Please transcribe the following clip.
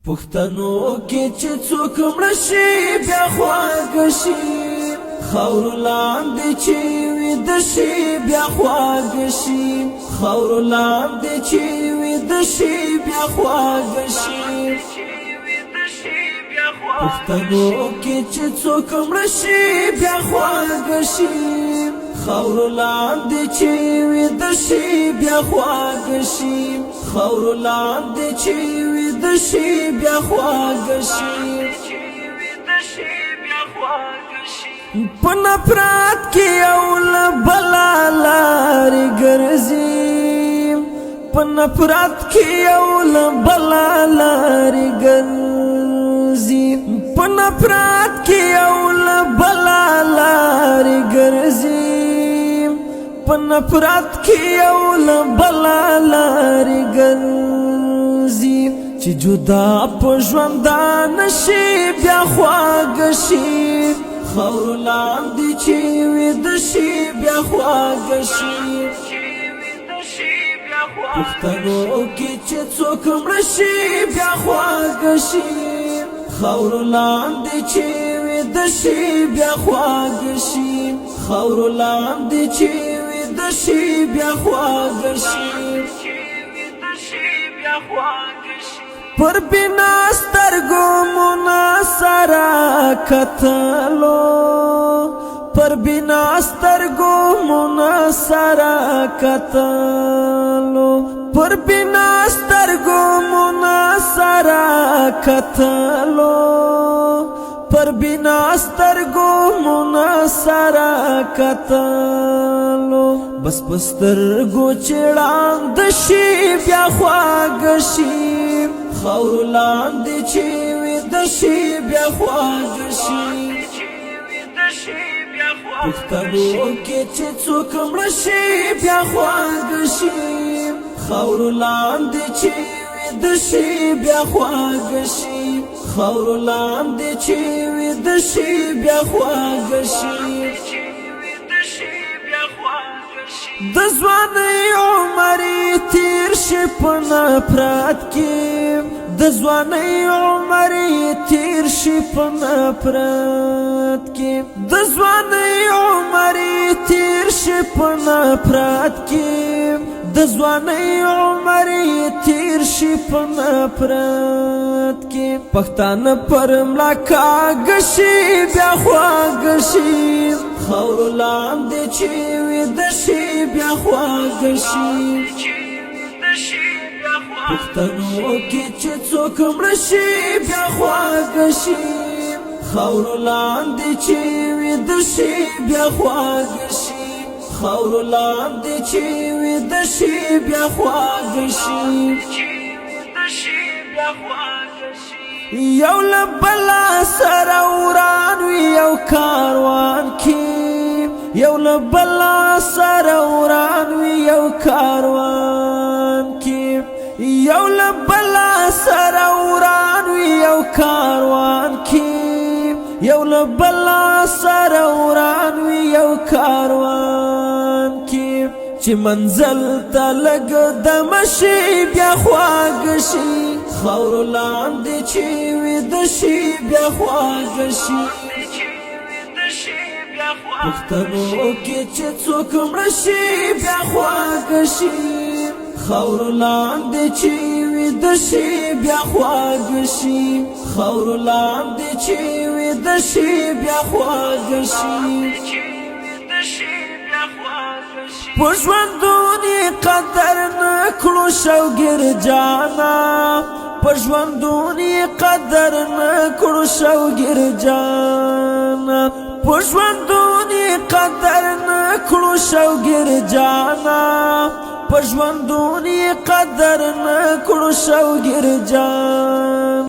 پښتنو کې چې څوک مړ شي بیا خواږه شي، خاورو لاندې چې ویده شي بیا خواږه شي، خاورو لاندې چې ویده شي بیا خواږه شي. پښتنو کې چې څوک مړ شي بیا خواږه شي، خاورو لاندې چې ویده شي بیا خواږه شي، خاورو لاندې چې ویده شي بیا خواږه شي. په نفرت کې یو له بله لارې ګرځي، په نفرت کې یو له بله لارې ګرځي، په نفرت کې یو له بله لارې ګرځي، په نفرت کې یو له بله لارې ګرځي. چې جدا په ژوندان شي بیا خواږه شي، خاورو لاندې چې ویده شي بیا خواږه شي. پښتنو کې چې څوک مړ شي بیا خواږه شي، خاورو لاندې چې ویده شي بیا خواږه شي، خاورو لاندې چې ویده شي بیا خواږه شي. پر بنا سترګو منا سره کتلو، پر بنا سترګو منا سره کتلو، پر بنا سترګو منا سره کتلو، پر بنا سترګو منا سره کتلو. بس پسترګو چړاند شي بیا خواږه شي، خاورو لاندې چې ویده شي بیا خواږه شي. پښتنو کې چې څوک مړ شي بیا خواږه شي، خاورو لاندې چې ویده شي بیا خواږه شي، خاورو لاندې چې ویده شي بیا خواږه شي. د ځوانۍ عمر تیر شي په نفرت کې، د ځوانۍ عمر تیر شي په نفرت کې، د ځوانۍ عمر تیر شي په نفرت کې، د ځوانۍ عمر تیر شي په نفرت کې. پښتانه پر ملا کاږه شي بیا خواږه شي، خاورو لاندې چې ویده شي بیا خواږه شي. پښتنو کې چې څوک مړ شي بیا خواږه شي، خاورو لاندې چې ویده شي بیا خواږه شي، خاورو لاندې چې ویده شي بیا خواږه شي. یو له بله سره وران وي یو کاروان کې، یو له بله سره وران وي یو کاروان کې، یو له بله سره وران وي یو کاروان کې، یو له بله سره وران وي یو کاروان کې. چې منزل ته لږ دم شي بیا خواږه شي، خاورو لاندې چې ویده شي بیا خواږه شي. پښتنو کې چې څوک مړ شي بیا خواږه شي، خاورو لاندې چې ویده شي بیا خواږه شي، خاورو لاندې چې ویده شي بیا خواږه شي. په ژوندوني قدر نه کړو شوګیر جانا، په ژوندوني قدر نه کړو شوګیر جانا، په ژوندوني قدر نه کړو شوګیر جانا، په ژوندوني قدر نه کړو شوګیر جانا.